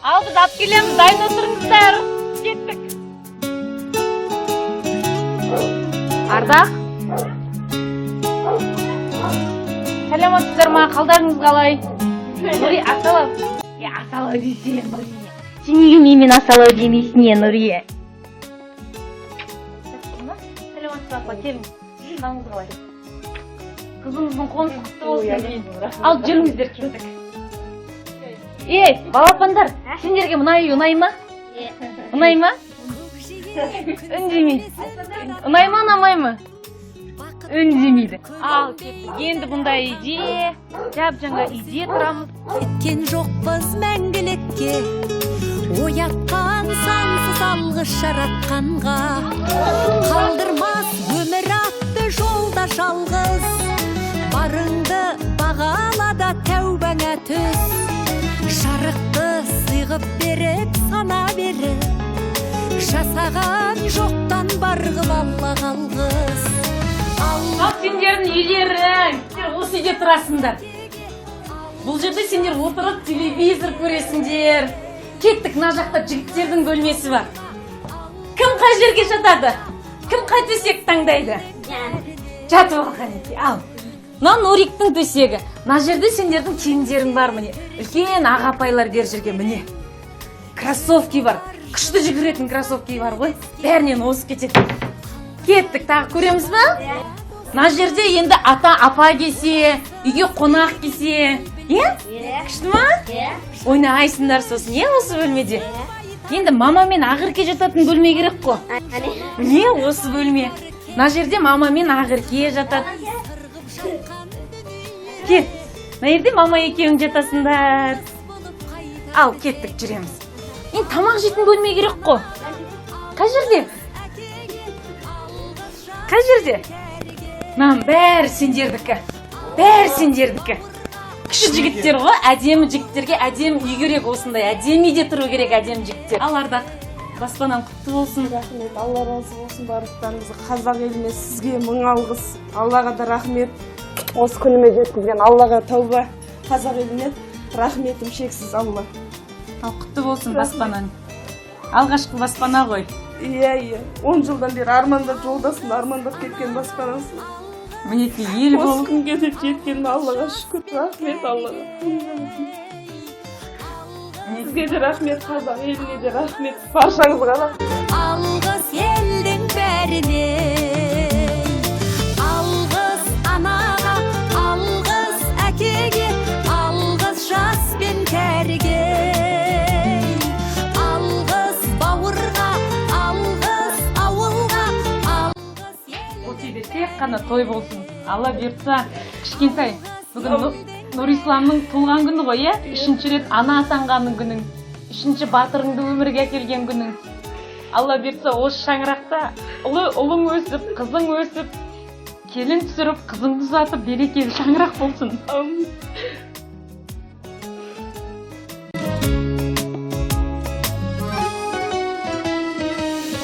Ал біз алып келеміз, дайын отырыңыздар. Кеттік. Ардақ. Сәлеметсіздер ма? Қалдарыңыз қалай? Нұри, асалау. Е, асалау десем, Нұри. Сен неге менімен асалау демейсің, е, Нұри? Сәлеметсіз бе, апа, келіңіз. Қалыңыз қалай? Қызыңыздың қонысы құтты болсын. Ал жүріңіздер, кеттік. Ей, балапандар, сендерге мына үй ұнай ма? Ұнай ма? Үндемейді. Ұнай ма, ұнамай ма? Үндемейді. Ал кеттік. Енді бұндай үйде, жап-жаңа үйде тұрамыз. Кеткен жоқпыз мәңгілікке, оятқан сансыз алғыс жаратқанға. Қалдырмас өмір атты жолда жалғыз, барыңды бағала да тәубаңа түс. Жарықты сыйғып беріп, сана беріп, жасаған жоқтан бар қып Аллаға алғыс. Ал сендердің үйлерің, сендер осы үйде тұрасыңдар. Бұл жерде сендер отырып телевизор көресіңдер. Кеттік, мына жақта жігіттердің бөлмесі бар. Кім қай жерге жатады? Кім қай төсек таңдайды? Жатып ал, қанекей, ал. Мынау Нуриктің төсегі. Мына жерде сендердің киімдерің бар, міне. Үлкен аға апайлар беріп жүрген, міне. Кроссовки бар. Күшті жүгіретін кроссовки бар ғой. Бәрінен озып кетеді. Кеттік, тағы көреміз ба? Мына жерде енді ата апа келсе, үйге қонақ келсе, иә? Күшті ма? Ойнайсыңдар сосын, иә, осы бөлмеде. Енді мама мен Ақерке жататын бөлме керек қой. Міне осы бөлме. Мына жерде мама мен Ақерке жатады. Кет. Мына жерде мама екеуің жатасыңдар. Ал кеттік, жүреміз. Енді тамақ жейтін бөлме керек қой. Қай жерде? Қай жерде? Мынаның бәрі сендердікі. Бәрі сендердікі. Күшті жігіттер ғой, әдемі жігіттерге әдемі үй керек, осындай әдемі үйде тұру керек әдемі жігіттер. Ал Ардақ, баспанаң құтты болсын. Рахмет, Алла разы болсын барлықтарыңызға. Қазақ еліне, сізге мың алғыс, Аллаға да рахмет. Осы күніме жеткізген Аллаға тәуба, қазақ еліне рахметім шексіз, Алла. Ал құтты болсын баспанаң. Алғашқы баспана ғой. Иә, 10 жылдан бері армандап, жолдасым армандап кеткен баспанасы. Мінекей, ел Осы болып. күнге деп жеткеніне Аллаға шүкір, рахмет Аллаға. Сізге де рахмет, қазақ еліне де рахмет, баршаңызға рахмет. Алғыс елдің бәріне, алғыс анаға, алғыс әкеге, алғыс жас пен кәріге, алғыс бауырға, алғыс ауылға, алғыс ел. Осы үйде тек қана той болсын. Алла бұйыртса, кішкентай. Бүгін Нұрисламның туылған күні ғой, иә? Үшінші рет ана атанғанның күнің. Үшінші батырыңды өмірге әкелген күнің. Алла бұйыртса, осы шаңырақта ұлы ұлың өсіп, қызың өсіп, келін түсіріп, қызыңды ұзатып, берекелі шаңырақ болсын. Әумин.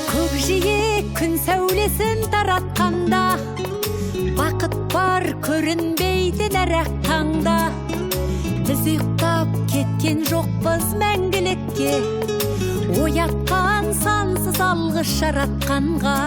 Көкжиек күн сәулесін таратқанда, бақыт бар көрінбейтін әр-ақ таңда. Біз ұйықтап кеткен жоқпыз мәңгілікке, оятқан сансыз алғыс жаратқанға.